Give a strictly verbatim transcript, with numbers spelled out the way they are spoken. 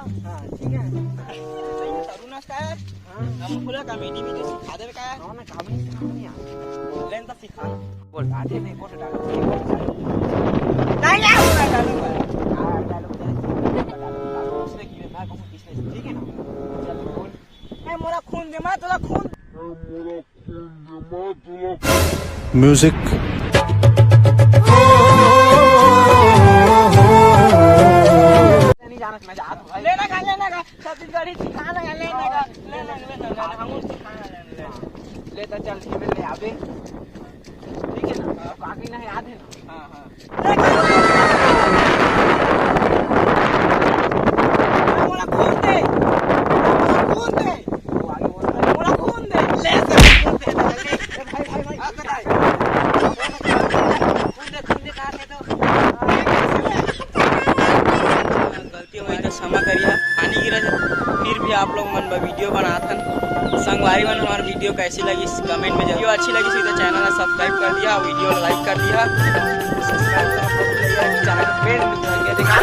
हाँ, ठीक है। तरुण का यार, हाँ। हम खुला कॉमेडी वीडियो सिखा देवे का यार? हाँ ना, कॉमेडी सिखा नहीं यार। लेन तो सिखा। बोल, आते नहीं, बोल, डालो। नहीं यार, बोला डालो। हाँ, डालो, डालो। उसने की मैं बहुत इसलिए, ठीक है ना? चल, बोल। ए, मोला खून दे, मैं तोला खून। Music. नहीं जाना, मैं जात हूँ भाई। लेना का, लेना का, छत्तीसगढ़ी सिखाना का, लेना का, लेना, लेना, लेना, हम सिखाना, लेना, लेना। ले तो चल, ये ले आबे। ठीक है ना? बाकी नहीं याद है ना? हाँ, हाँ। मोला खून दे। मोला खून दे। मोला खून दे। ले से खून दे, जल्दी। ए भाई, भाई, भाई। हाँ, बताइए। खून दे, खून दे, कहाँ से तो? गलती होई तो क्षमा करिहा, पानी गिरा था, फिर भी आप लोग मन बर वीडियो बनात हन। संगवारी मन, हमार वीडियो कैसी लगी, कमेंट में जरूर। अच्छी लगी तो चैनल ला सब्सक्राइब कर दिया, वीडियो ला लाइक कर दिया, सब्सक्राइब करना मत भूलिएगा, चैनल बेल में जरूर दिखा।